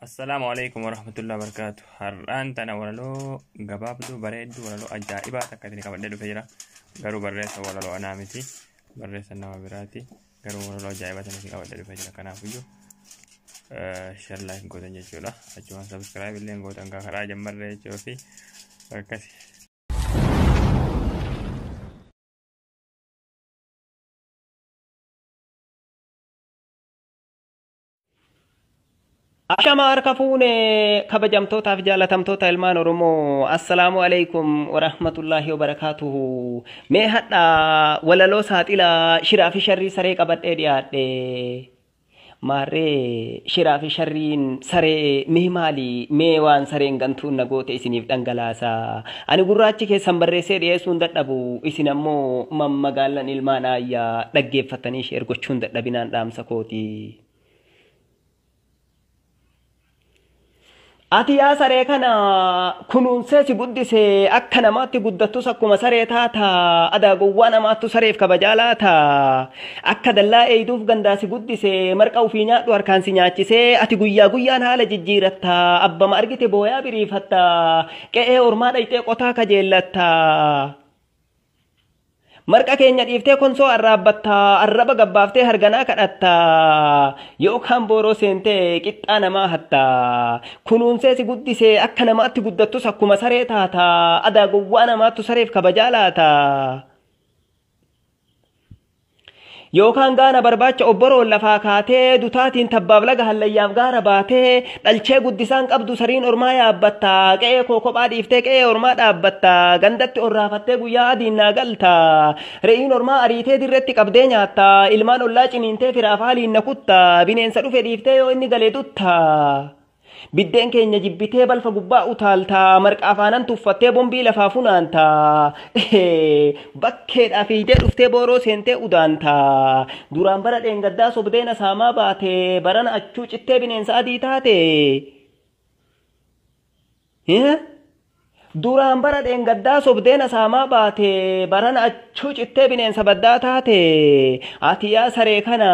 Assalaamu alaikum warahmatullahi wabarakatuh. Har'aan tana walaloo gabaabduu bareedduu walaloo ajaa'ibaa takka isin qabadhee dhufee jira. Garuu barreessa walaloo anaa miti. Barreessa nama biraati. Garuu walaloo ajaa'ibaa tana isin qabadhee dhufee jira. Kanaafiyyuu share like gootan jechuudha. Achumaan subscribe illee gootan karaa jammarree jechuu fi akkasi. Ashama harka fuune kabajamtootaaf jaalatamtoota ilmaan Oromoo, assalaamu alaikum warahmatullaahi wabarakaatuhu. Mee hadha walaloo saaxilaa shiraa fi sharrii saree qabadhee dhiyaadhe. Maarree shiraa fi sharriin saree mee maali? Mee waan sareen gantuun na goote isiniif dhangalaasa. Ani gurraachi keessan barreessee dhiyeessuun dadhabu, isin ammoo mammagaalan ilmaan aayyaa dhaggeeffatanii ishee ergochuun dadhabinaan dhaamsa kooti. Ati yaa saree kana kunuunsee si guddise, akka namaatti guddattus akkuma saree taata, adaa gowwaa namaattu sareef kabajaa laata. Akka dallaa eeyduuf gandaa si guddise, marqa ofii nyaadhu harkaan si nyaachisee, ati guyyaa guyyaan haala jijjiiratta, abbama argite booyaa biriifatta, qe'ee ormaa dhayxee qotaa kajeellatta. Marqa keenya dhiiftee konsoo arraabbatta, arraba gabbaaftee harganaa kadhatta, yookaan booroo seentee qixxaa namaa hatta. Kunuunsee si guddise, akka namaatti guddattus akkuma saree taata, adaa gowwaa namaattu sareef kabajaa laata. Yookaan gaana barbaacha obboroon lafaa kaatee, dutaatiin tabbaaf laga hallayyaaf gaara baatee, dhalchee guddisaan qabdu sariin ormaa yaabbatta, qe'ee koo kophaa dhiiftee qe'ee ormaa dhaabbatta, gandatti orraafattee guyyaa adiin naa galta, re'iin ormaa ariitee dirretti qabdee nyaatta, ilmaan ollaa ciniintee firaaf haaliin na kutta, bineensa dhufe dhiiftee yoo inni galee dutta. Biddeen keenya jibbitee balfa gubbaa utaalta, marqa afaanan tuffattee bombii lafaa funaanta, bakkeedhaa fiigdee dhuftee booroo seentee udaanta. Duraan bara dheengaddaa sobdeena saamaa baate, barana achuu cittee bineensa adii taate. Duraan bara dheengaddaa sobdeena saamaa baate, barana achuu cittee bineensa baddaa taate. Ati yaa saree kana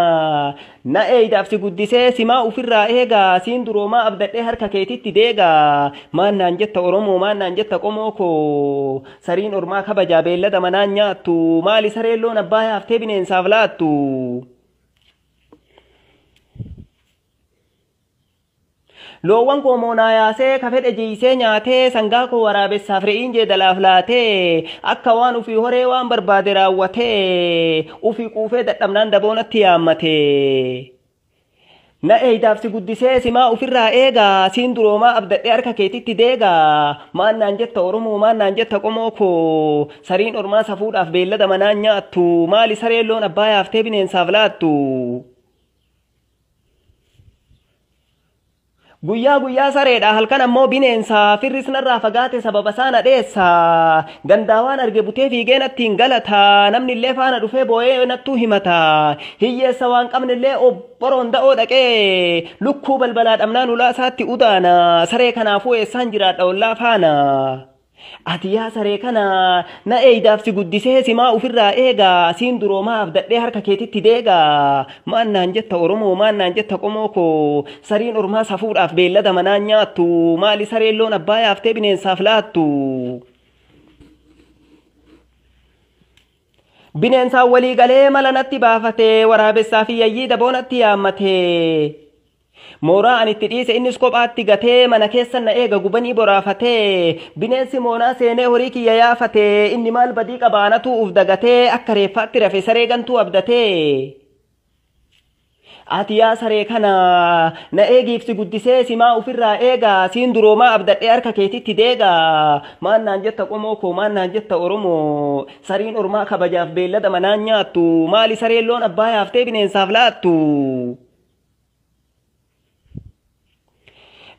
na eeydaaf si guddisee simaa ofirraa eegaa, siin duroomaa abdadhee harka keetitti deegaa. Maan naan jetta Oromoo, maan naan jetta qomoo koo, sariin ormaa kabajaa beellada manaan nyaattu, maali sareen loon abbaa yaaftee bineensaaf laattu? Loowwan koo moonaa yaasee ka fedhe jiisee nyaatee, sangaa koo waraabessaaf re'iin jeedalaaf laatee, akka waan ufii horee waan barbaade raawwatee, ufii quufee dadhabnaan daboonatti yaammatee. Na eeydaaf si guddisee simaa ofirraa eegaa, siin duroomaa abdadhee harka keetitti deegaa. Maan naan jetta Oromoo, maan naan jetta qomoo koo, sariin ormaa safuudhaaf beellada manaan nyaattu, maali sareen loon abbaa yaaftee bineensaaf laattu? Guyyaa guyyaa sareedha, halkan ammoo bineensa, firris narraa fagaate sababa isaa na dheessa, gandaa waan arge butee fiigee natti hin galata, namni illee faana dhufee boo'ee nattuu himata, hiyyeessa waan qabne illee obboroon da'oo dhaqee lukkuu balbalaa dhabnaan ulaa isaatti udaana, saree kanaafuu eessaan jiraadha ollaa faana? Ati yaa saree kana na eeydaaf si guddisee simaa ofirraa eegaa, siin duroomaa abdadhee harka keetitti deegaa. Maan naan jetta Oromoo, maan naan jetta qomoo koo, sariin ormaa safuudhaaf beellada manaan nyaattu, maali sareen loon abbaa yaaftee bineensaaf laattu? Bineensaan walii galee mala natti baafatee, waraabessaa fi yayyii daboo natti yaammatee. Mooraa ani itti dhiise innis kophaatti gatee, mana keessa na eega gubanii boraafatee, bineensi moonaa seenee horii kiyya yaafatee, inni maal badii qabaanatu uf dagatee, akka reeffaatti rafe saree gantuu abdatee. Ati yaa saree kana na eegiif si guddisee simaa ofirraa eegaa, siin duroomaa abdadhee harka keetitti deegaa. Maan naan jetta qomoo koo, maan naan jetta Oromoo, sariin ormaa kabajaaf beellada manaan nyaattu, maali sareen loon abbaa yaaftee bineensaaf laattu?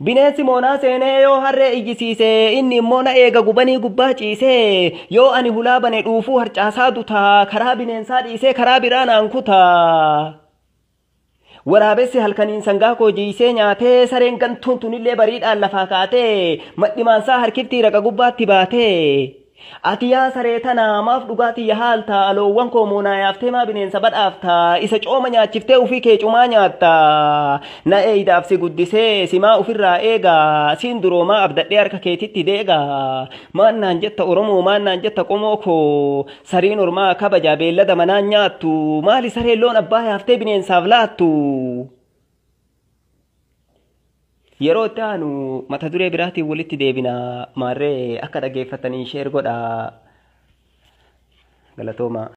Bineensi moonaa seenee yoo harree iyyisiise, inni immoo na eega gubanii gubbaa ciisee, yoo ani hulaa bane dhuufuu harcaasaa dutaa, karaa bineensaa dhiisee karaa biraa naan kutaa. Waraabessi halkaniin sangaa koo jiisee nyaatee, sareen gantuun tunillee bariidhaan lafaa kaatee, madhimaansaa harkiftii raqa gubbaatti baatee. Ati yaa saree tanaa maaf dhugaatii haalta loowwan koo moonaa yaaftee maa bineensa badhaafta isa cooma nyaachiftee ufii kee cumaa nyaatta na eeydaaf si guddisee simaa ofirraa eegaa siin duroomaa abdadhee harka keetitti deegaa maan naan jetta Oromoo maan naan jetta qomoo koo sariin ormaa kabaja beellada manaan nyaattu maali sareen loon abbaa yaaftee bineensaaf laattu. Yeroo itti aanu mata duree biraatiin walitti deebina maarree akka dhaggeeffatanii share godhaa. Galatooma.